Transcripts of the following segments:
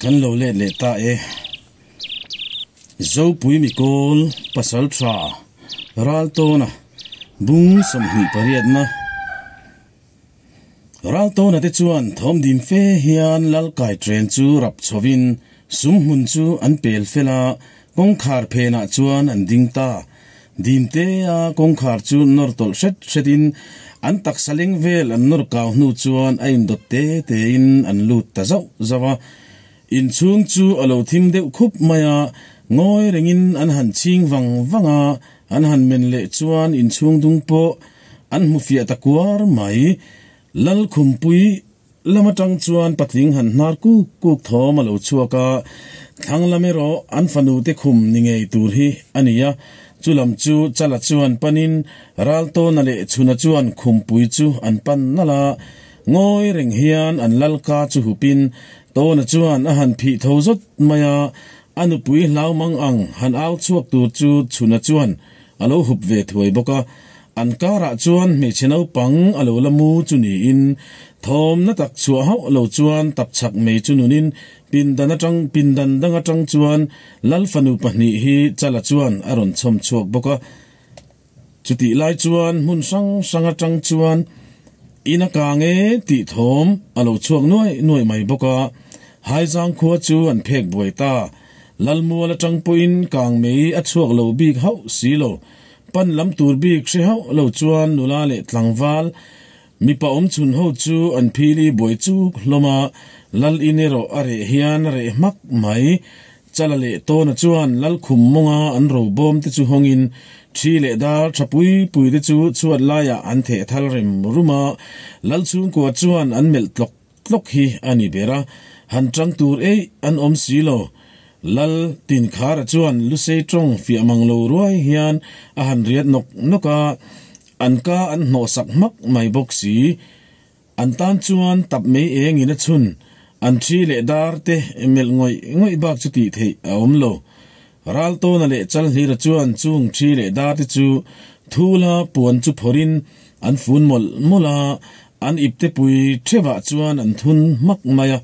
Kan lo let leh ta e. Zopui Mikawl pasal tha Raltawna bung 28na Raltawna te chuan thawmdim fe hian Lalkai train chu rap chhovin sumhmun chu an pel fel a, kawngkhar phenah chuan an ding ta. Dimtea kawngkhar chu nawr tawlh hret hretin an taksa leng vel an nawr kau hnu chuan a indawt te tein an lut ta zauh zauh a. Inchhung chu a lo thim deuh khup mai a, ngawi rengin an han chhing vang vang a, an han men leh chuan inchhung dung pawh an hmu fiah ta kuar mai. Lalkhumpui Lam atang chuan patling han hnar kuk kuk thawm a lo chhuak a, thlang lam erawh an fanu te khum ni ngei tur hi a ni a, chu lam chu Chala chuan panin Raltawna leh Chhuna chuan khumpui chu an pan nalh a, ngawi reng hian an lalka chu hupin Tawna chuan a han phih tho zawt mai a, a nupui hlau mang ang han au chhuak tur chu Chhuna chuan a lo hup ve thuai bawk a, An karah chuan hmeichhe naupang a lo la mu chu niin, thawm na tak chhuah hauh lo chuan tapchhak mei chu nunin pindan atang pindan dang atang chuan Lal fanu pahnih hi Chala chuan a rawn chhawm chhuak bawk a. Chutih lai chuan hmun hrang hrang atang chuan in a kang e tih thawm a lo chhuak nuai nuai mai bawk a. Haizang khua chu an phek buai ta. Lalmual atang pawhin kang mei a chhuak lo bik hauh si lo. Pan lam tur bik hre hauh lo chuan nula leh tlangval mipa awm chhun ho chu an phili buai chuk hlawm a, Lal in erawh a reh hian a reh hmak mai. Chala leh Tawna chuan Lal khum mawnga an ro bawm te chu hawngin thi leh dar tha pui pui te chu chhuat laiah an theh thal rem rum a, Lal chhungkua chuan an melh tlawk tlawk hi a ni ber a, han tang tur eih an awm si lo. Lal Tinkhara chuan Lusei tawng fiah mang lo ruai hian a han riat nawk nawk a, an ka an hnawh sak hmak mai bawk si. An tan chuan tap mei engin a chhun, an thi leh dar te melh ngawih ngawih bak chu tih theih a awm lo. Raltawna leh Chalhlira chuan chung thi leh dar te chu thula puan chu phawrhin an fun mawlh mawlh a, An iptepui thevah chuan an thun hmak mai a,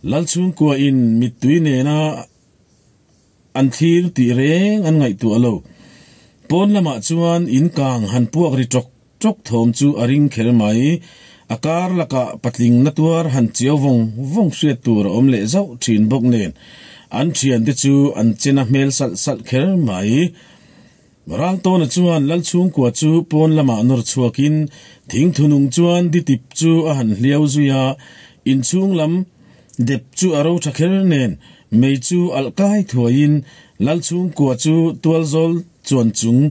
Lalchhungkua in mittui nena an thlir tih reng an ngaihtuah lo. Pawn lamah chuan in kang han puak ri tawk tawk thawm chu a ring kher mai. A kar lakah patling na tuar han chiau vawng vawng hriat tur a awm leh zauh thin bawk nen an thiante chu an chena hmel salh salh kher mai. Raltawna chuan Lal chhungkua chu pawn lamah nawr chhuakin thingthunung chuan ditip chu a han hliau zui a, inchhung lam dep chu a ro tha kher nen mei chu alh kai thuaiin Lal chhungkua chu tualzawl chuan chung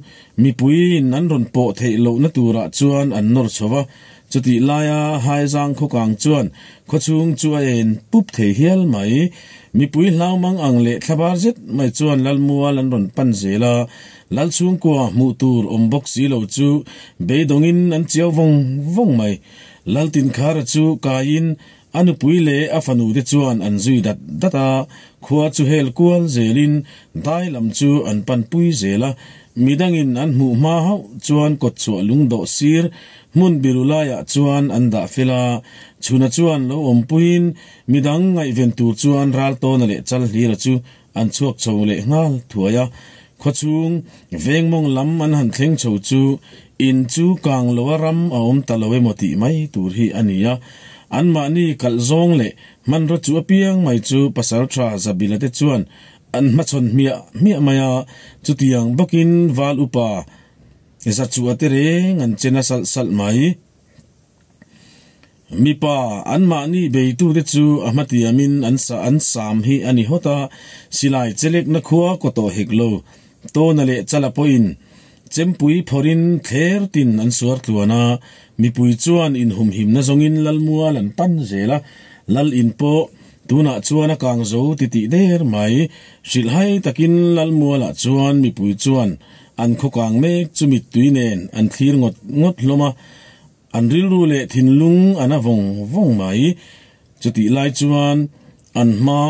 mipuiin an rawn pawh theih lohna turah chuan an nawr chho va, chutih laia Haizang khawkang chuan khawchhung chu a en pup thei hial mai. Mipui hlau mang ang leh thlabar zet mai chuan Lalmual an rawn pan zel a, Lalchhungkua hmuh tur awm bawk si lo chu beidawngin an chiau vawng vawng mai. Laltinkhara chu kaiin a nupui leh a fanu te chuan an zui dat dat a, khua chu hel kual zelin dai lam chu an pan pui zel a, midangin an hmuh hma hauh chuan kawtchhuah lungdawh sir hmun biru laiah chuan an dah fel a, chhuna chuan lo awmpuiin Midang ngaihven tur chuan Raltawna leh Chalhlira chu an chhuak chho leh nghal thuai a, khawchhung vengmawng lam an han thleng chho chu in chu kang loa ram a awm ta lo emaw tih mai tur hi a ni a. Anmahni kalh zawng leh hmanraw chu apiang mai chu Pasalṭha Zabila te chuan an hmachhawn hmiah hmiah mai a, chutiang bawkin Val Upa Zachua te reng an che na salh salh mai. Mipa anmahni beitute chu a hmatiamin an sa an sam hi a ni hawt a, silai chelekna khua kaw tawh hek lo. Tawna leh Chala pawhin chempui phawrhin thler tin an suar tluan a, mipui chuan inhumhimna zawngin Lalmual an pan zel a, Lal in pawh tunah chuan a kang zo ti tih der mai. Hrilhhai takin Lalmualah chuan mipui chuan an khaw kang mek chu mittui nen an thlir ngawt ngawt hlawm a, An rilru leh thinlung an a vawng vawng mai. Chutih lai chuan an hma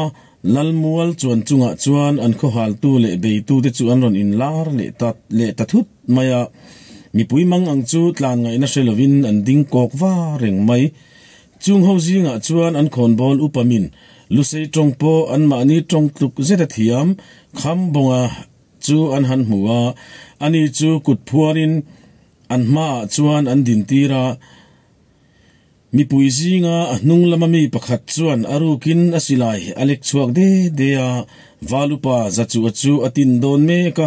Lalmual chuan chungah chuan an khawhaltu leh beitute chu an rawn inlar leh ta leh ta thut mai a. Mipui mang ang chu tlan ngaihna hre lovin an ding kawk va reng mai. Chung ho zingah chuan an khawnbawl upamin Lusei tawng pawh anmahni tawng tluk zet a thiam Khambawnga chu an han hmu a, ani chu kut phuarin an hmaah chuan an dintir a. Mipui zinga a hnung lama mi pakhat chuan a rukin a silai a lek chhuak de de a, Valupa Zachua chu a tin dawn mek a,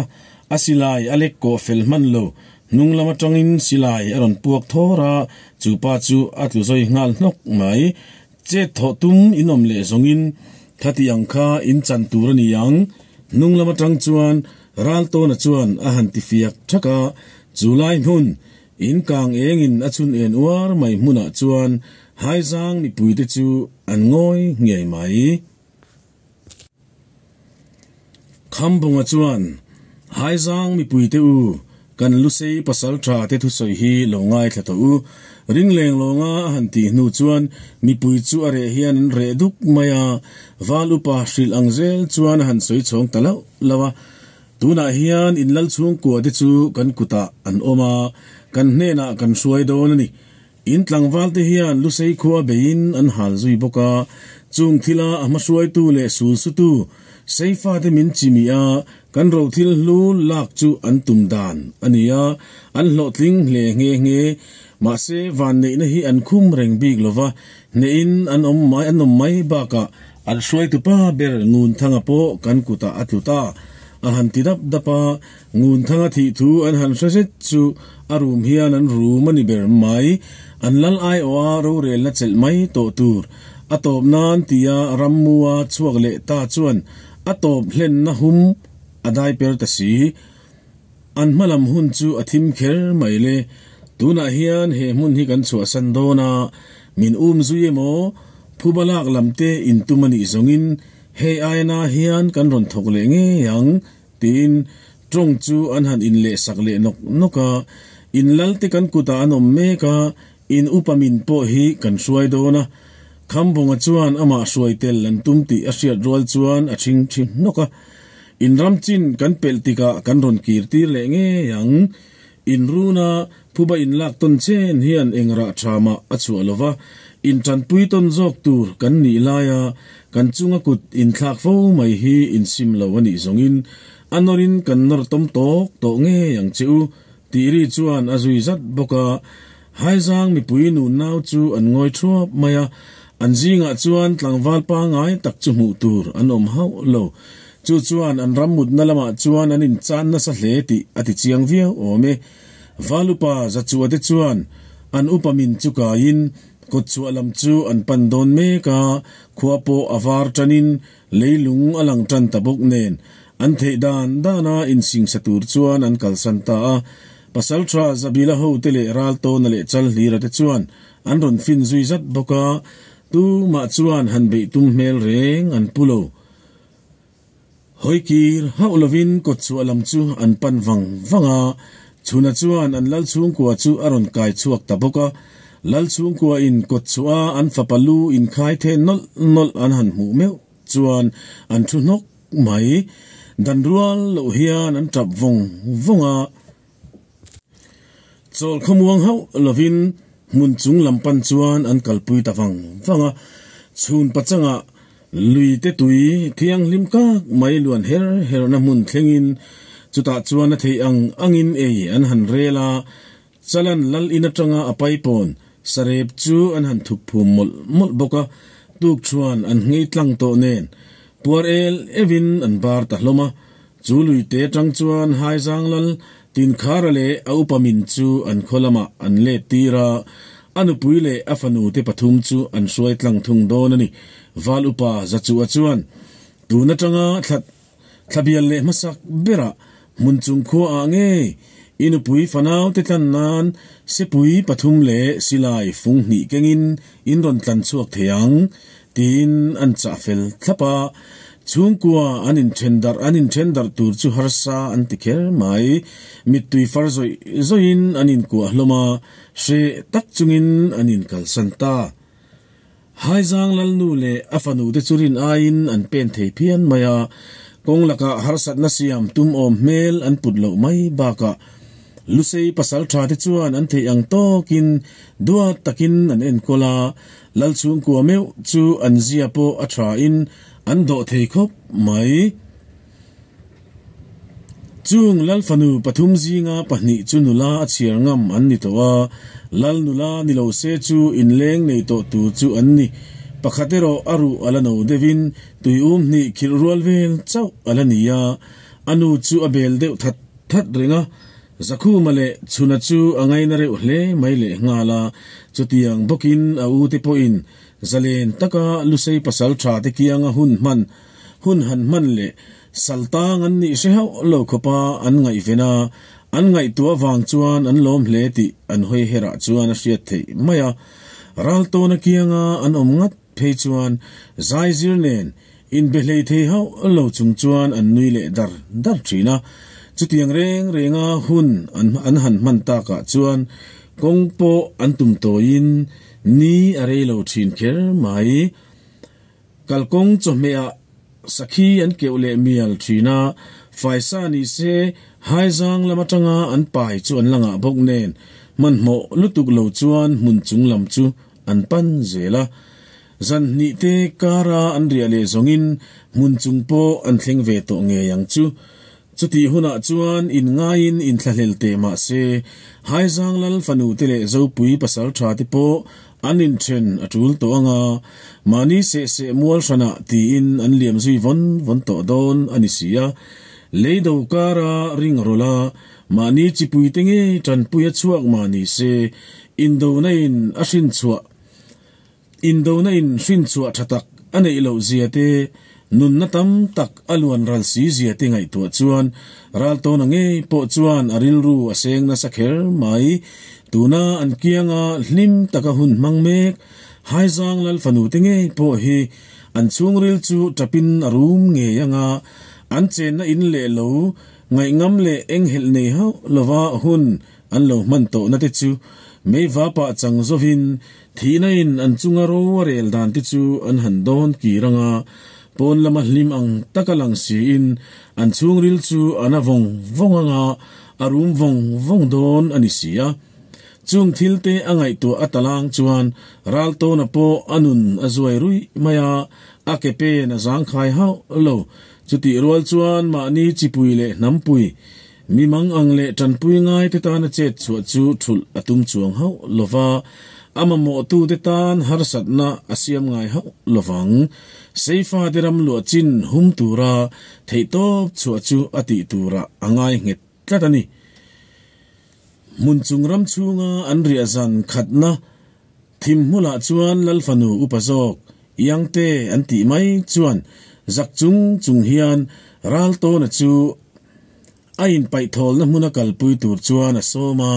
a silai a lek kawh fel hman lo. Hnung lam atangin silai a rawn puak thawr a, chu pa chu a tlu zawi nghal hnawk mai. Chet thawh tum in awm leh zawngin khati ang kha in chan tur a ni ang. Hnung lam atang chuan Raltawna chuan a han ti fiak thak a, chu lai hmun In kang engin a chhun en uar mai hmunah chuan Haizang mipuite chu an ngawi ngei mai. Khambunga chuan, Haizang mipuite u, kan Lusei pasal tha te thusawi hi lo ngaithla tawh u. Ringleng lawnga a han tih hnu chuan mipui chu a reh hian an reh duk mai a, Val upa hrilh ang zel chuan a han sawi chhawng ta lauh lauh a. Tunah hian in lal chhungkua te chu kan kutah an awm a, kan hnenah kan hruai dawn a ni. In tlangval te hian Lusei khua beiin an hal zui bawk a, chung thila a hmahruaitu leh sulsutu Seifa te min chimih a, kan rothil hlu lak chu an tum dan a ni a, an hlawhtling hle nghe nghe. Mahse, vanneihna hi an khum reng bik lo va, hnehin an awm mai an awm mai bakah An hruaitupa ber Ngunthanga pawh kan kutah a tlu ta. A han ti dap dap a, Ngunthanga thih thu an han hre zet chu a rum hian an rum a ni ber mai. An lal aiawha rorelna chelh mai tawh tur a tawp nan tia rammua chhuak leh ta chuan a tawp hlenna hum a dai per ta si. An hmalam hun chu a thim kher mai le. Tunah hian he hmun hi kan chhuahsan dawn a, min um zui emaw, phuba lak lam te intum a nih zawngin hei aina hian kan rawn thawk leh ngei ang, tiin tawng chu an han inlehsak leh nawk nawk a. In lal te kan kutah an awm mek a, in upa min pawh hi kan hruai dawn a. Khambawnga chuan amah hruai tel an tum tih a hriat rual chuan a thing thi hnawk a. In ram chin kan pelh tikah kan rawn kir tir leh ngei ang. In runa phuba in lak tawn chen hian eng rah tha mah a chhuah lo va, in tanpui tawn zawk tur kan nih laia kan chunga kut in thlak fo mai hi in sim lo a nih zawngin a nawrin kan nawr tawm tawk tawh ngei ang che u tih ri chuan a zui zat bawk a. Haizang mipui nunau chu an ngawi thuap mai a, an zingah chuan tlangval pangngai tak chu hmuh tur an awm hauh lo. Chu chuan an ram mutna lamah chuan an inchan nasa hle tih a ti chiang viau awm e. Val upa Zachua te chuan an upa min chu kaiin kawtchhuah lam chu an pan dawn mek a, khua pawh a var tanin leilung a lang tan ta bawk nen an theih dan dana insingsa tur chuan an kalsan ta a. Pasalṭha Zabila hote leh Raltawna leh Chalhlira te chuan an rawn fin zui zat bawk a, tumah chuan han beih tum hmel reng an pu lo. Hawikir hauh lovin kawtchhuah lam chu an pan vang vang a, Chhuna chuan an lal chhungkua chu a rawn kai chhuak ta bawk a. Lal chhungkua in kawtchhuah a an fapa lu inkhai the nawlh nawlh an han hmuh meuh chuan an thu hnawk mai. Dan rual loh hian an tap vawng vawng a. Chawl khawmuang hauh lovin hmun chung lam pan chuan an kalpui ta vang vang a, chhun pachangah lui te tui thianghlim kak mai luan her herna hmun thlengin chutah chuan a theih ang angin ei an han rel a, Chalan lal in atanga a paipawn sarep chu an han thuk phum mawlh mawlh bawk a, tuk chuan an nghei tlang tawh nen puar el evin an bar ta hlawm a. Chu luite atang chuan Haizang lal Tinkhara leh a upa min chu an khaw lamah an let tir a, a nupui leh a fanu te pathum chu an hruai tlang thung dawn a ni. Val upa Zachua chuan tun atanga thla thlabial leh hmasak berah hmun chung khua ah ngei i nupui fanau te tlan nan sepui pathum leh silai fung hnih kengin in rawn tlan chhuak thei ang tiin an chah fel thlap a, chhungkua an inthen darh an inthen darh tur chu harsa an ti kher mai. Mittui far zawih zawihin an inkuah hlawm a, hreh tak chungin an inkalsan ta. Haizang Lalnu leh a fanu te chu rin aiin an pen thei phian mai a, kawng lakah harsatna siam tum awm hmel an put loh mai bakah Lusei pasalṭha te chuan an theih ang tawkin duat takin an enkawl a, Lal chhungkua meuh chu an zia pawh a ṭhain an dawh thei khawp mai. Chung Lal fanu pathum zinga pahnih chu nula a chhiar ngam an ni tawh a, Lal nula ni lo se chu inleng nei tawh tur chu an ni. Pakhat erawh a ruh a la no deuhin tui um hnih khirh rual vel chauh a la ni a, a nu chu a bel deuh that that reng a, Zakhuma leh Chhuna chu a ngaina reuh hle mai leh nghal a, chutiang bawkin a u te pawhin zalen taka Lusei pasal tha te kianga hun hman hun han hman leh saltang an nih hre hauh lo khawpa an ngaihven a, an ngaihtuah vang chuan an lawm hle tih an hawi herah chuan a hriat theih mai a. Raltawna kianga an awm ngat phei chuan zaizir nen inbe hlei thei hauh lo chung chuan an nui leh dar dar thin a. Chutiang reng renga hun an han hman takah chuan kawng pawh an tum tawiin ni a rei lo thin kher mai. Kalkawng chawhmehah sakhi an keuh leh mial thin a, faisa ni se haizang lam atanga an pai chu an la ngah bawk nen hmanhmawh lutuk lo chuan hmun chung lam chu an pan zel a. Zan hnih te kara an riah leh zawngin hmun chung pawh an thleng ve tawh ngei ang chu. Chutih hunah chuan inngaiin inthlahlel teh mah se, Haizang Lal fanu te leh Zopui pasal tha te pawh an inthen a tul tawh ang a, mahni seh seh mual hranah tiin an liam zui vawn vawn tawh dawn a ni si a. Lei do kara ring rawlh a, mahni chipui te ngei tanpui a chhuak mah ni se, indona in a hrinchhuah Indona in hrinchhuah tha tak a neih loh zia te, nunna tam tak a luan ral si zia te ngaihtuah chuan Raltawna ngei pawh chuan a rilru a seng nasa kher mai. Tuna an kianga hlim taka hun hmang mek Haizang Lal fanu te ngei pawh hi an chhungril chu tapin a rum ngei anga an chenna in leh lo ngaihngam leh enghelh nei hauh lova hun an lo hman tawhna te chu meiva pah chang zovin Thihna in an chunga ro a rel dan te chu an han dawn kir ang a, pawn lama hlim ang taka lang siin an chhungril chu a na vawng vawng ang a, a rum vawng vawng dawn a ni si a. Chung thil te a ngaihtuah a talang chuan Raltawna pawh a nun a zuai ruih mai a, a ke pen a zangkhai hauh lo. Chutih rual chuan mahni chipui leh hnampui, Mi mang ang leh tanpui ngai te tana chet chhuah chu thulh a tum chuang hauh lo va, a mamawhtute tan harsatna a siam ngai hauh lo vang. Seifa te ram luah chin hum tura theihtawp chhuah chu a tih turah a ngai nghet tlat a ni. Hmun chung ram chhunga an riah zan khatna thim hmulah chuan Lal fanu upa zawk Iangte an tih mai chuan zak chung chung hian Raltawna chu A inpaihtawlna hmuna kalpui tur chuan a sawm a,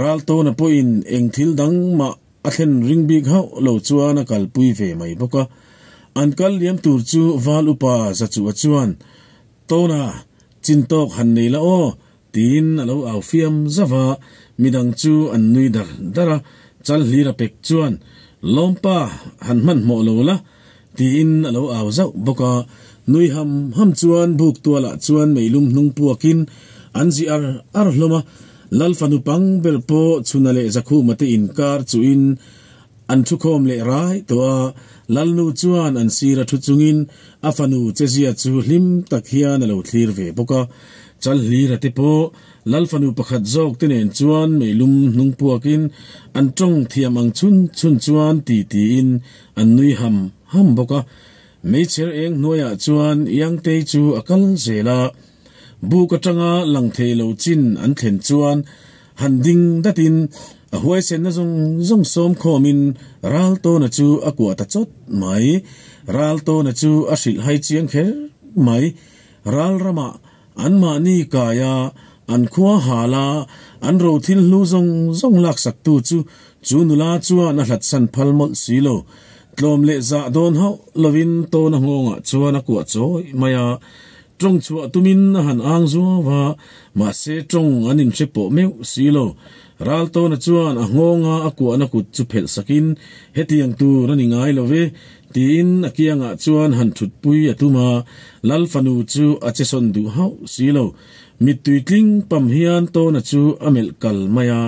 Raltawna pawhin eng thil dang mah a thlen ring bik hauh lo chuan a kalpui ve mai bawk a. An kal liam tur chu Val upa Zachuha chuan, Tawna, chin tawk han nei la aw, tiin a lo au fiam zauh a, midang chu an nui dar dar a, Chalhlira pek chuan, Lawmpa, han hmanhmawh lo la, Tiin a lo au zauh bawk a, nui ham ham chuan buk tualah chuan meilum hnung puakin an zi ar ar hlawm a, Lal fanu pang ber pawh Chhuna leh Zakhuma te inkar chuhin an thu khawm leh rai tawh a, Lalnu chuan an sira thu chungin a fanu chezia chu hlim tak hian a lo thlir ve bawk a, Chalhlira te pawh Lal fanu pakhat zawk te nen chuan meilum hnung puakin an tawng thiam ang chhun chhun chuan ti tiin An nui ham ham bawk a, meichher eng hnuaiah chuan Yangtei chu a kal zel a. Buk atanga lang thei lo chin an thlen chuan han ding datin a huaisenna zawng zawng sawm khawmin Raltawna chu a kuah ta chawt mai. Raltawna chu a hrilh hai chiang kher mai. Ral ramah anmahni kaia an khua hal a, an ro thil hlu zawng zawng laksaktu chu Chu nula chuan a hlatsan phal mawlh si lo. Tlawm leh zah dawn hauh lovin tawna nghawngah chuan a kuah chawi mai a. Tawng chhuah tumin a han ang zuau a, mahse tawng an inhre pawh meuh si lo. Raltawna chuan a nghawnga a kuahna kut chu phelh sakin, Hetiang tur a ni ngai lo ve, Tiin a kiangah chuan han thutpui a tum a, Lal fanu chu a che sawn duh hauh si lo. Mittui tling pam hian Tawna chu a melh kal mai a,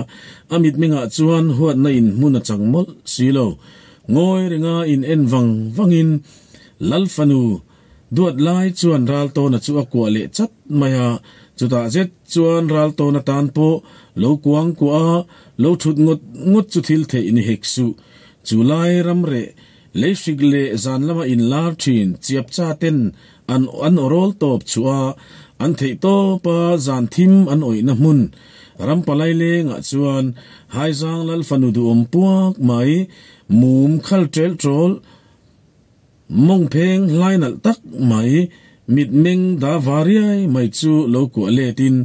a mitmengah chuan huatna in hmun a chang mawlh si lo. Ngawi renga in en vang vangin Lal fanu duat lai chuan Raltawna chu a kuah leh chat mai a, chutah zet chuan Raltawna tan pawh lo kuang kuah a, lo thut ngawt ngawt chu thil theih ni hek suh. Chu lai ram reh leihrik leh zan lama inlar thin chiapcha ten an an awrawl tawp chhuah a, an theih tawp a zan thim an awihna hmun ram palai lengah chuan Haizang Lal fanu duhawm puak mai mum khal ṭelh ṭawl Mawng pheng hlai nalh tak mai mitmeng da va riai mai chu lo kuah letin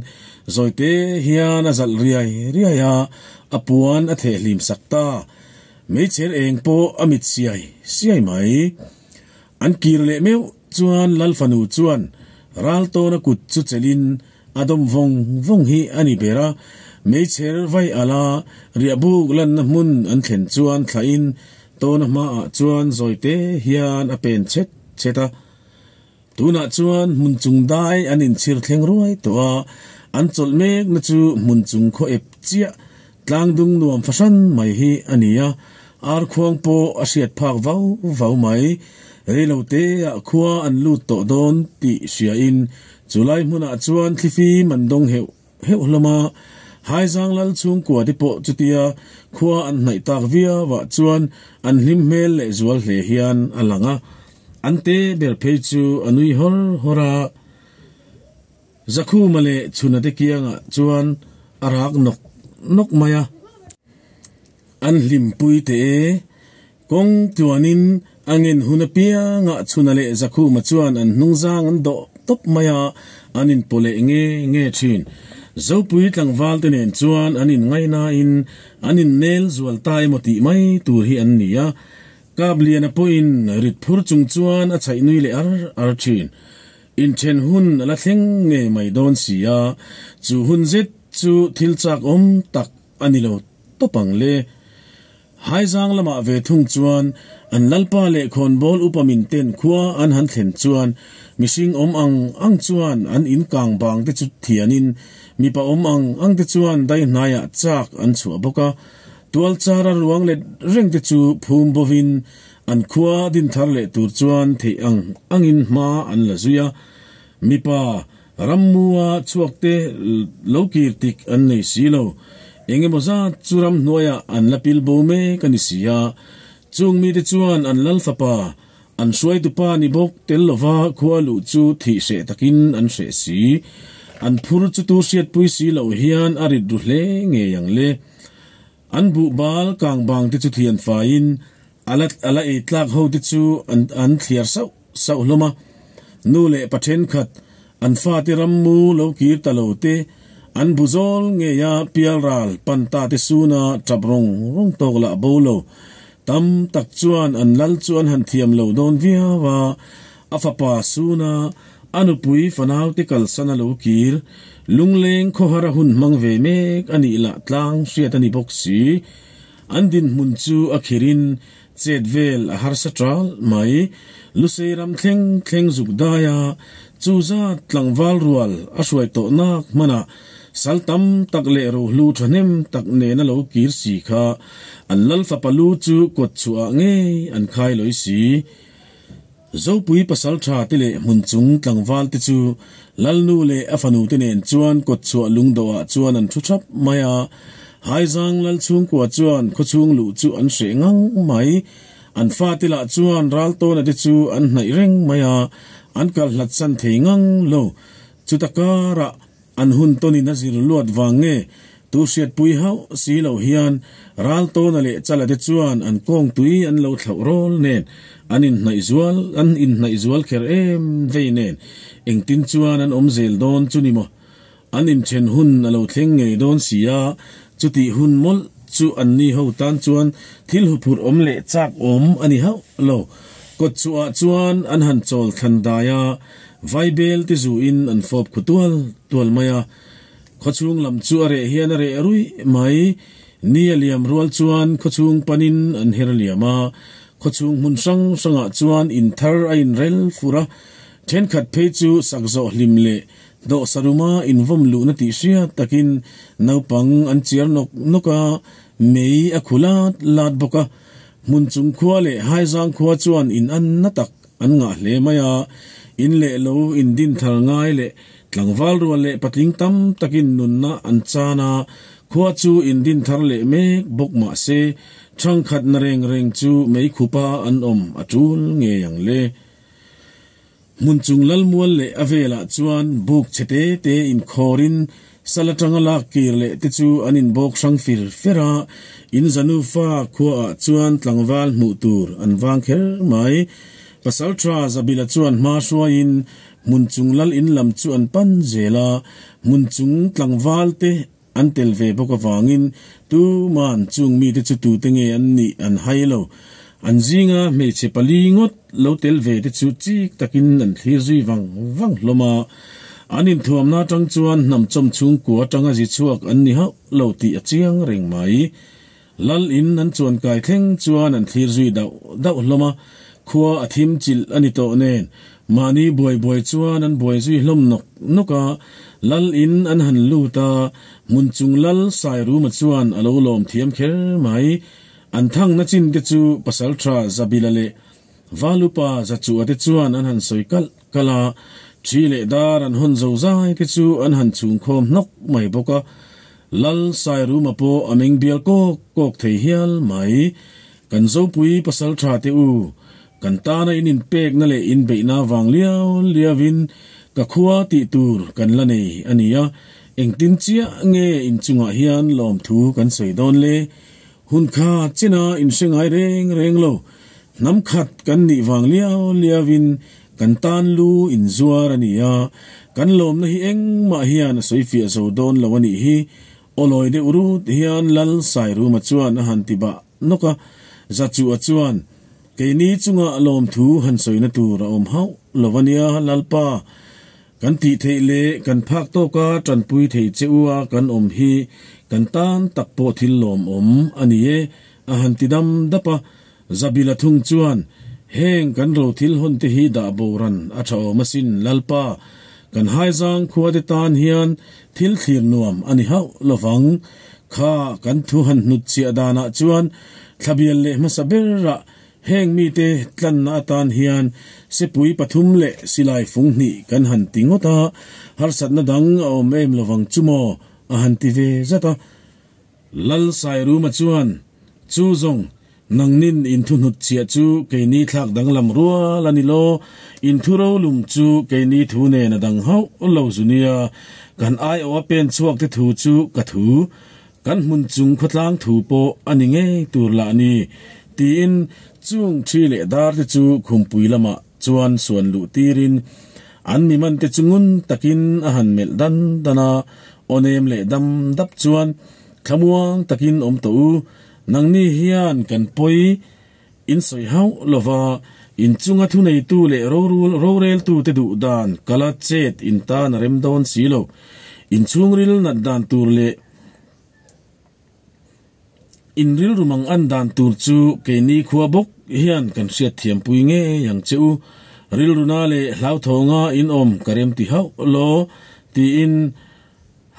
zawite hian a zalh riai riai a, a puan a theh hlim sak ta. Meichher eng pawh a mit siai siai mai. An kir leh meuh chuan Lal fanu chuan Raltawna kut chu chelhin a dawm vawng vawng hi a ni ber a, meichher vai ala riahbuk lanna hmun an thlen chuan thlahin Tawna hmaah chuan zawite hian a pen chhet chhet a. Tunah chuan hmun chung dai an inchhir thleng ruai tawh a, an chawlh mekna chu hmun chung khaw ep chiah tlang dung nuam fahran mai hi a ni a, ar khuang pawh a hriat phak vau vau mai. Reiloteah khua an lut tawh dawn tih hriain chulai hmunah chuan thlifim an dawng heuh heuh hlawm a, Haizang lal chhungkua te pawh chutia khua an hnaih tak viauah chuan an hlim hmel leh zual hle hian a lang a, an te ber phei chu a nui hawr hawr a. Zakhuma leh Chhuna te kiangah chuan a rak nawk nawk mai a. An hlimpui teh e. Kawng tluanin a ngen hun apiangah Chhuna leh Zakhuma chuan an hnungzang an dawh tawp mai a, an inpaw leh nge nge thin. Zopui tlangval te nen chuan an inngaihnain an innel zual ta emaw tih mai tur hi an ni a. Kapliana pawhin rit phur chung chuan a chhaih nui leh ar ar thin. Inthen hun a la thleng ngei mai dawn si a, chu hun zet chu thil chak awm tak a ni lo tawp ang le. Haizang lamah ve thung chuan an lalpa leh khawnbawl upa min ten khua an han thlen chuan mihring awm ang ang chuan an in kang bang te chu thianin mipa awm ang ang te chuan dai hnaiah chak an chhuah bawk a, tual chara ruang let reng te chu phum bovin An khua din thar leh tur chuan theih ang angin hma an la zui a, mipa rammua chhuakte lo kir tik an nei si lo. Eng emaw zat chu ramhnuaiah an la pil bo mek a ni si a, chung mite chuan an lal fapa, an hruaitupa ni bawk tel lova khua luh chu thih hreh takin an hreh si. An phur chu tu hriatpui si loh hian a rit ru hle ngei ang le. An buh bal kang bang te chu thian faiin a la a la ei tlak ho te chu an an thliar sauh sauh hlawm a. Nu leh pa thenkhat an fate rammu lo kir ta lo te, an bu zawl ngeia pial ral pan ta te suna tap rawng rawng tawk lah bo lo. Tam tak chuan an lal chu an han thiam lo dawn viau a, a fapa suna A nupui fanaute kalsan a lo kir, lungleng khawhar a hun hmang ve mek a nih lah tlang hriat a ni bawk si. An dinhmun chu a khirin chet vel a harsa ṭal mai. Lusei ram thleng thleng zuk dai a, chu zat tlangval rual a hruai tawh nak hmanah sal tam tak leh rohlu ṭhahnem tak nen a lo kir si kha an lal fapa lu chu kawt chhuah ah ngei an khai lawi si. Zopui pasalṭha te leh hmun chung tlangval te chu Lalnu leh a fanu te nen chuan kawtchhuah lungdawhah chuan an thu thap mai a. Haizang Lal chhungkua chuan khawchhung luh chu an hreh ngang mai. An fate lah chuan Raltawna te chu an hnaih reng mai a, an kal hlat san thei ngang lo. Chuta karah An hun tawnin a zir luat vang nge tu hriatpui hauh si loh hian Raltawna leh Chala te chuan an kawng tui an lo thlauh rawl nen an inhnaih zual an inhnaih zual kher em vei nen engtin chuan an awm zel dawn chu ni maw? An inthen hun a lo thleng ngei dawn si a, chutih hun mawlh chu anni ho tan chuan thil huphurh awm leh chak awm a ni hauh lo. Kawtchhuah chuan an han chawl thlan dai a, Vaibel te zuin an fawp khu tual tual mai a, khawchhung lam chu a reh hian a reh ruih mai. Ni a liam rual chuan khawchhung panin an her liam a, Khawchhung hmun hrang hrangah chuan in thar a inrel fur a, thenkhat phei chu sak zawh hlim leh hnawh saruma invawm luhna tih hriat takin naupang an chiar nawk nawk a, mei a khu lat lat bawk a. Hmun chung khua leh Haizang khua chuan in an na tak an ngah hle mai a, in leh lo in din thar ngai leh tlangval rual leh patling tam takin nunna an chan a, khua chu in din thar leh mek bawk mah se thangkhat na reng reng chu mei khupa an awm a tul ngei ang le. Hmun chung lalmual leh a velah chuan buk chhe te te inkhawrin sal atanga lak kir leh te chu an inbawk hrang fir fer a, in zanufa khuaah chuan tlangval hmuh tur an vang kher mai. Pasaltha Zabila chuan hma hruaiin hmun chung lal in lam chu an pan zel a, hmun chung tlangval te an tel ve bawk avangin tuman chung mite chu tute nge an nih an hai lo. An zinga hmeichhe pali ngawt lo tel ve te chu chik takin an thlir zui vang vang hlawm a. An inthuamna atang chuan hnam chawm chhungkua atanga zi chhuak an ni hauh lo tih a chiang reng mai. Lal in an chuan kai thleng chuan an thlir zui dauh dauh hlawm a, khua a thim chilh a ni tawh nen mahni buai buai chuan an buai zui hlawm nawk nawk a. Lal in an han lut a, hmun chung lal Sairuma chuan a lo lawm thiam kher mai. An thangna chin te chu Pasaltha Zabila leh Valupa Zachua te chuan an han sawi kalh kalh a, thi leh dar an hawn zo zai te chu an han chhungkhawm hnawk mai bawk a. Lal Sairuma pawh a meng bial kawk kawk thei hial mai. Kan Zopui pasal tha te u, kan tana in inpekna leh inbeihna vang liau liauin ka khua tih tur kan la nei a ni a, engtin chiah nge inchungah hian lawmthu kan sawi dawn le? Hun kha china inhre ngai reng reng lo, hnam khat kan nih vang liau liauin kan tan lu inzuar a ni a, kan lawmna hi engmah hian a sawi fiah zo dawn lo a nih hi, awlawi deuh rut hian Lal Sairuma chuan a han ti bah nawk a, Zachua chuan, Keini chunga lawmthu han sawina tur a awm hauh lo a nia Lalpa, Kan tih theih leh kan phak tawka tanpui thei che u a kan awm hi kan tan tak pawh thil lawmawm a ni e, a han ti dam dap a. Zabila thung chuan, Heng kan ro thil hawn te hi dah boran a tha awm asin Lalpa, kan haizang khua te tan hian thil thlir nuam a ni hauh lovang. Kha kan thu han hnut chhiah danah chuan thlabial leh hmasa berah Heng mite tlanna atan hian sepui pathum leh silai fung hnih kan han ti ngawt a, harsatna dang a awm em lovang chu maw? a han ti ve zat a. Lal Sairuma chuan, Chu zawng, nangnin inthuhnut chhiah chu keini thlak danglam rual a ni law, inthu rolum chu keini thu nen a dang hauh lo zu nia, kan aiawha pen chhuak te thu chu ka thu, Kan hmun chung khawtlang thu pawh a ni ngei tur lah ni, tiin chung thi leh dar te chu khumpui lamah chuan suan luh tirin an mi man te chu ngun takin a han melh dan dan a, aw nem leh dam dap chuan thlamuang takin awm tawh u, nangni hian kan pawi in sawi hauh lova, inchunga thuneitu leh roreltu te duh dan kala chet in tan a rem dawn si lo, inchhungril nat dan tur leh In rilru mang an dan tur chu keini khua bawk hian kan hriat thiampui ngei ang che u. Rilruna leh hlauthawnga in awm ka rem ti hauh law, tiin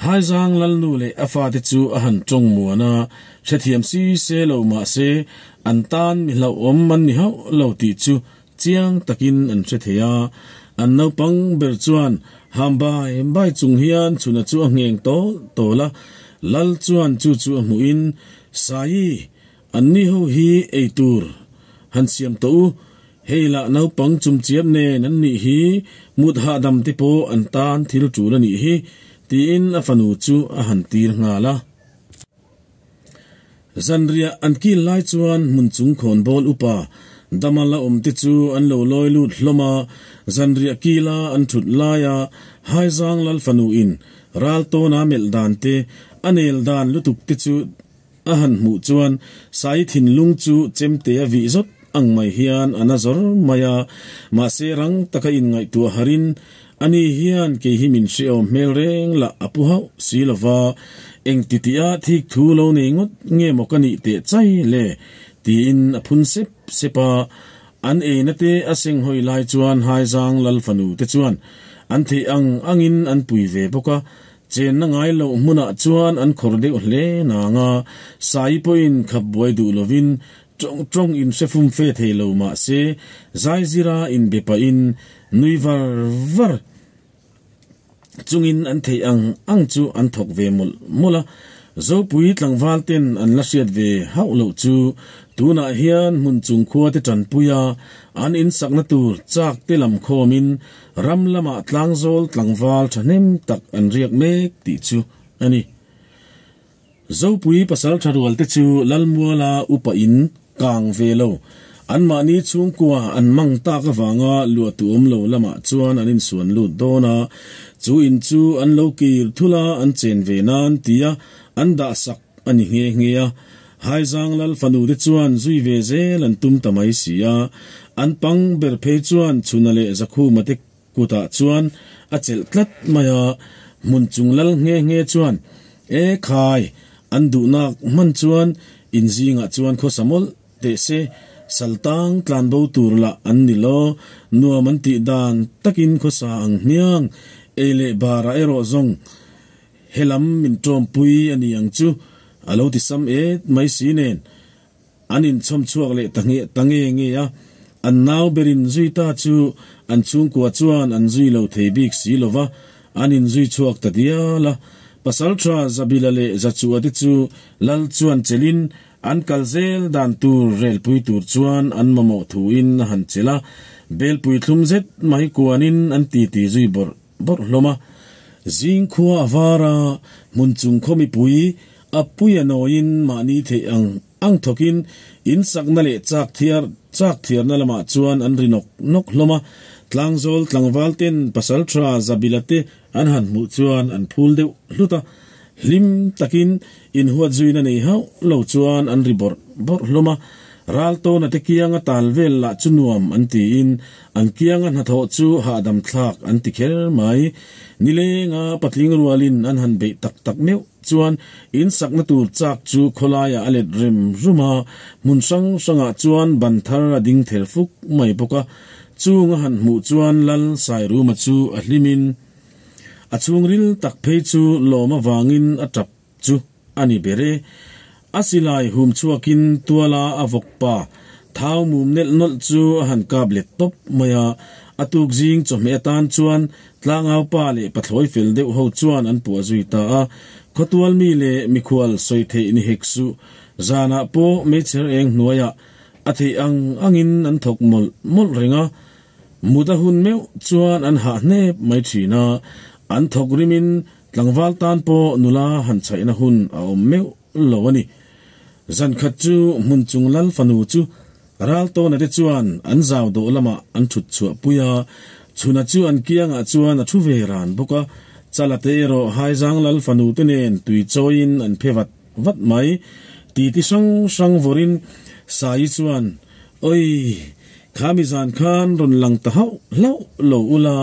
Haizang Lalnu leh a fate chu a han tawng muan a, hrethiam si se lo mah se an tan mi hlauhawm an ni hauh lo tih chu Chiang takin an hre thei a, an naupang ber chuan ham bai bai chung hian chhuna chu a ngheng tawl tawl a, Lal chuan chu chu a hmuhin, Saii, anni ho hi ei tur han siam tawh u, hei lah naupang chumchiap nen an nih hi, mut hahdam te pawh an tan thil tul a nih hi, tiin a fanu chu a han tir nghal a. Zanriah an kil lai chuan hmun chung khawnbawl upa dama la awm te chu an lo lawi lut hlawm a, zanriah kila an thut laia Haizang Lal fanu in ral tawna melh dan te, a nel dan lutuk te chu a han hmuh chuan Sai thinlung chu chemte a vih zawt ang mai hian a na zawr mai a, mahse rang taka inngaihtuah harin Ani hian kei hi min hreawm hmel reng lah a pu hauh si lova, eng titiah thik thu lo nei ngawt nge maw ka nih teh chai le? Tiin a phun sep sep a. An eina te a seng hawi lai chuan Haizang Lal fanu te chuan an theih ang angin an pui ve bawk a. Chenna ngai loh hmunah chuan an khawr deuh hle nang a, Sai pawhin khap buai duh lovin tawng tawng in hre fum fe thei lo mah se, zaizira inbe pahin nui var var chungin an theih ang ang chu an thawk ve mawlh mawlh a. Zopui tlangval ten an la hriat ve hauh loh chu tunah hian hmun chung khua te tanpuia an insakna tur chak te lam khawmin ram lamah tlangzawl tlangval thahnem tak an riak mek tih chu a ni. Zopui pasal tha rual te chu Lalmuala upa in kang ve lo. Anmahni chhungkua an mang tak avanga luahtu awm lo lamah chuan an insuan lut dawn a, chu in chu an lo kir thul a an chen ve nan tia an dah sak a ni nghe nghe a. Haizang Lal fanu te chuan zui ve zel an tum ta mai si a, an pang ber phei chuan Chhuna leh Zakhuma te Kutah chuan a chelh tlat mai a, hmun chung lal nghe nghe chuan, E khai, an duhnak hman chuan in zingah chuan khawsa mawlh teh se, saltang tlan bo tur lah an ni lo, nuam an tih dan takin khawsa ang hniang, ei leh barah erawh zawng helam min tawmpui a ni ang chu, a lo ti sam et mai si nen. An inchhawm chhuak leh ta nge ta nge nge a, an nau berin zui ta chu an chhungkua chuan an zui lo thei bik si lo va, an inzui chhuak ta dial a. Pasalṭha Zabila leh Zachua te chu Lal chuan chelhin an kal zel dan tur relpui tur chuan an mamawh thuin a han chelh a, belpui thlum zet mai kuanin an titi zui bawrh bawrh hlawm a. Zing khua a var a, hmun chung khaw mipui a pui a nawiin mahni theih ang ang thawkin in sakna leh chak thiar chak thiarna lamah chuan an ri nawk nawk hlawm a. Tlangzawl tlangval ten pasaltha Zabila te an han hmuh chuan an phul deuh hlut a, hlim takin inhuat zuina nei hauh lo chuan an ri bawrh bawrh hlawm a. Raltawna te kianga tal vel lah chu nuam an tiin an kianga hnathawh chu hahdam thlak an ti kher mai. Nilenga patling rualin an han beih tak tak meuh chuan in sakna tur chak chu khawlaiah a let rem rum a, hmun hrang hrangah chuan ban thar a ding ther fuk mai bawk a. Chung a han hmuh chuan Lal Sairuma chu a hlimin a chhungril tak phei chu lawm avangin a tap chu a ni ber e. A silai hum chhuakin tuala a vawk pa thau mum nelh nawlh chu a han kap let tawp mai a, a tuk zing chawhmeh atan chuan tlangau pa leh pathlawi fel deuh ho chuan an puah zui ta a. Khawtual mi leh mikhual sawi theih ni hek suh. Zanah pawh meichher eng hnuaiah a theih ang angin an thawk mawlh mawlh reng a, mut a hun meuh chuan an hah hnep mai thin a, an thawk rimin Tlangval tan pawh nula han chhaihna hun a awm meuh lo a ni. Zan khat chu hmun chung lal fanu chu Raltawna te chuan an zau dawh lamah an thut chhuah pui a, chhuna chu an kiangah chuan a thu ve ran bawk a, Chala te erawh Haizang lal fanu te nen tui chawiin an phe vat vat mai. Titi hrang hrang vawrin Saii chuan, Oi, kha mi zan khan rawn lang ta hauh hlauh lo ula,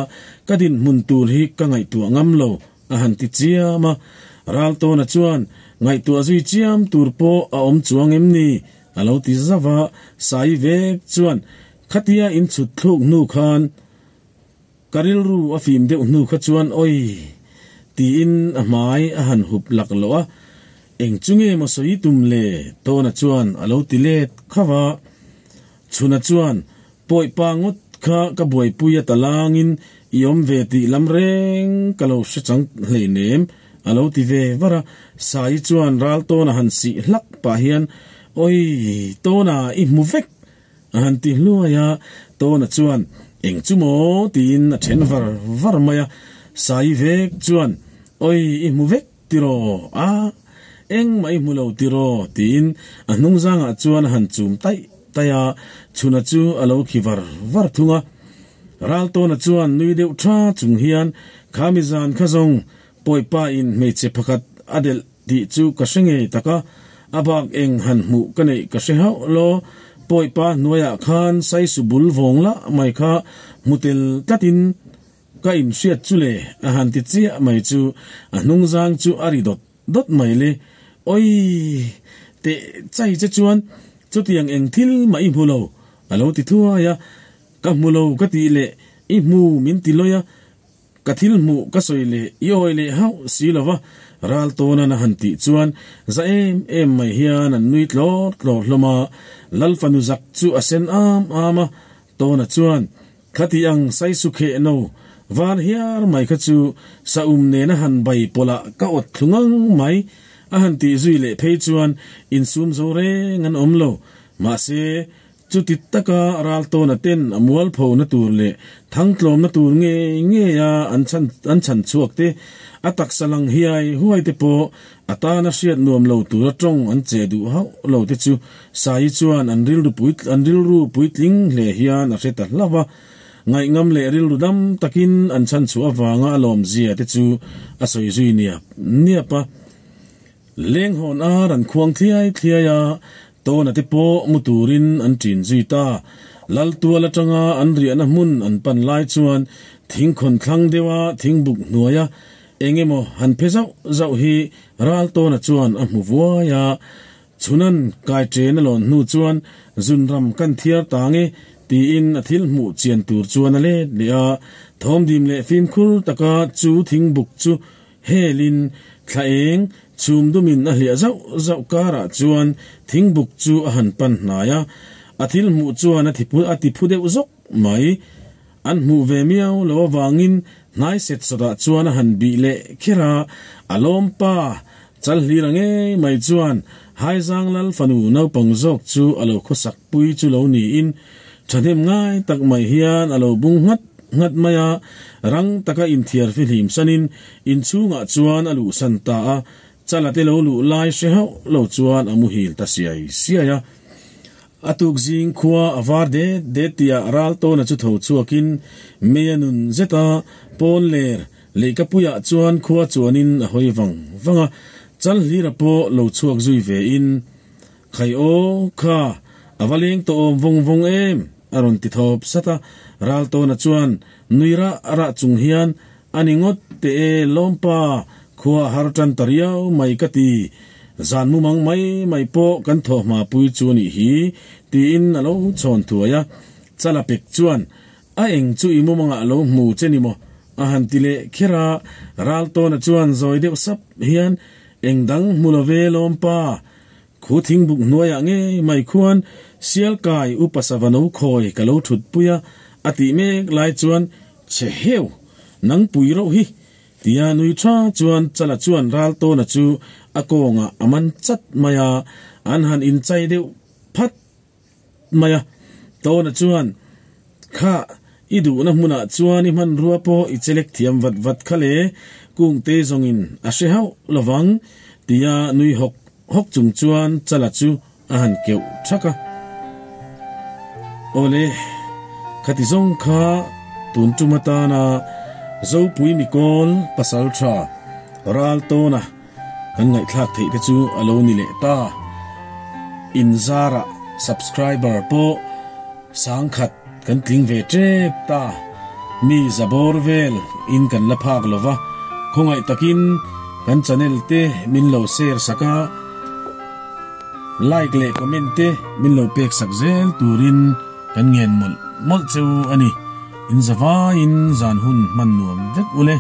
ka dinhmun tur hi ka ngaihtuah ngam lo, a han ti chiam a. Raltawna chuan, Ngaihtuah zui chiam tur pawh a awm chuang em ni? a lo ti zauh a. Saii vek chuan, Khatia in chhut thluk hnu khan ka rilru a fim deuh hnu kha chuan oi! tiin a hmai a han hup lak loh a. Eng chu nge maw sawi tum le? Tawna chuan a lo ti let khauh a. Chhuna chuan, Pawipa ngawt kha ka buaipui a ta langin i awm ve tih lam reng ka lo hre chang hleinem, a lo ti ve var a. Saii chuan ral Tawna han sih hlak pah hian, Oi, Tawna i hmu vek! a han ti hluai a. Tawna chuan, Eng chu maw? tiin a then var var mai a. Saii vek chuan, Oi, i hmu vek! Tiraw a, engmah i hmu lo tiraw? tiin a hnung zangah chuan a han chum taih taih a, chhuna chu a lo khi var var thung a. Raltawna chuan nui deuh tha chung hian, Kha mi zan kha zawng Pawipa in hmeichhe pakhat a delh tih chu ka hre ngei tak a, a bak eng han hmuh ka neih ka hre hauh law, Pawipa hnuaiah khan saisu bul vawng lah mai kha hmu tel tlatin Ka inhriat chu le, a han ti chiah mai chu a hnungzang chu a ri dawt dawt mai le. Awii! Teh chai che chuan Chutiang eng thil mah i hmu lo, a lo ti thuai a. Ka hmu lo ka tih leh i hmu min ti lawi a, ka thil hmuh ka sawi leh i awi leh hauh si lo va, ral tawnan a han tih chuan za em em mai hian an nui tlawr tlawr hlawm a. Lal fanu zak chu a sen am am a, Tawna chuan, Khati ang saisu kheh no var hiar mai kha chu saum nena han bai pawlh ah ka awt thlu ngang mai, a han tih zui leh phei chuan insum zo reng an awm lo. Mahse, chuti taka ral tawna ten a mualpho na tur leh thangtlawmna tur ngei ngei a an chhan an chhan chhuak te, a taksa lang hiai huai te pawh A tana hriat nuam lo tura tawng an che duh hauh lo te chu Saii chuan an rilru pui an rilru puitling hle hian a hre ta hlauh a. Ngaihngam leh rilru dam takin an chhan chhuah avanga a lawmzia te chu a sawi zui niap niap a. Lenghawn ar an khuang thliai thliai a, Tawna te pawh mu turin an ṭin zui ta. Laltual aṭanga an riahna hmun an pan lai chuan thingkhawn thlang deuha thingbuk hnuaia Eng emaw han phe zauh zauh hi Raltawna chuan a hmu vuai a, Chhunan kai ṭen a lawn hnu chuan zunram kan thiar ta nge tiin a thil hmuh chian tur chuan a let leh a, thawmdim leh fimkhur taka chu thingbuk chu helin thla eng chhum dumin a hliah zauh zauh karah chuan thingbuk chu a han pan hnai a, a thil hmuh chuan a a tiphu deuh zawk mai. An hmuh ve miau lo avangin hnai set sawtah chuan a han bih leh kher a, a lawm pa Chalhlira ngei mai chuan Haizang Lal fanu naupang zawk chu a lo khawsak pui chu lo niin thahnem ngai tak mai hian a lo bung nghat nghat mai a, rang taka inthiar fihlim sanin inchhungah chuan a luhsan ta a, Chala te lo luh lai hre hauh lo chuan a muhil ta siai siai a. A tuk zing khua a var det det tihah Raltawna chu tho chhuakin mei a nun zet a, pawn ler leihkapuiah chuan khua chuanin a hawi vang vang a, Chalhlira pawh lo chhuak zui vein, Khai aw, kha, a va leng tawh awm vawng vawng em? a rawn ti thawp sat a, Raltawna chuan nui rah rah chung hian, A ni ngawt teh e, lawmpa, khua a har tan ta riau mai ka ti. Zan mumang mai mai pawh kan thawh hma pui chu a nih hi, tiin a lo chhawn thuai a. Chala pek chuan, A eng chu i mumangah lo hmu che ni maw? a han ti leh kher a. Raltawna chuan zawi deuh sap hian, Eng dang hmu lo ve, lawmpa, khu thingbuk hnuaiah ngei mai khuan Sialkai upa sava no khawi ka lo thutpui a, a tih mek lai chuan, Che heu! Nang pui rauh hi! Tia nui tha chuan Chala chuan Raltawna chu a kawngah a man chat mai a, an han inchai deuh phat mai a. Tawna chuan, Kha, i duhna hmunah chuan i hmanrua pawh i chelek thiam vat vat kha le, Kungte zawngin a hre hauh lovang, tia nui hawk hawk chung chuan Chala chu A han keuh thak a. Awle, khati zawng kha tun tum atana Zopui Mikawl pasal tha ral tawna kan ngaihthlak theih te chu a lo ni leh ta. Inzarah subscriber pawh sangkhat kan tling ve tep ta. Mi zabawr vel in kan la phak lova, khawngaih takin kan channel te min lo share sak a. Like leh comment te min lo pek sak zel turin kan ngen mawlh mawlh cheu a ni. In zavaiin zan hun hman nuam vek ule.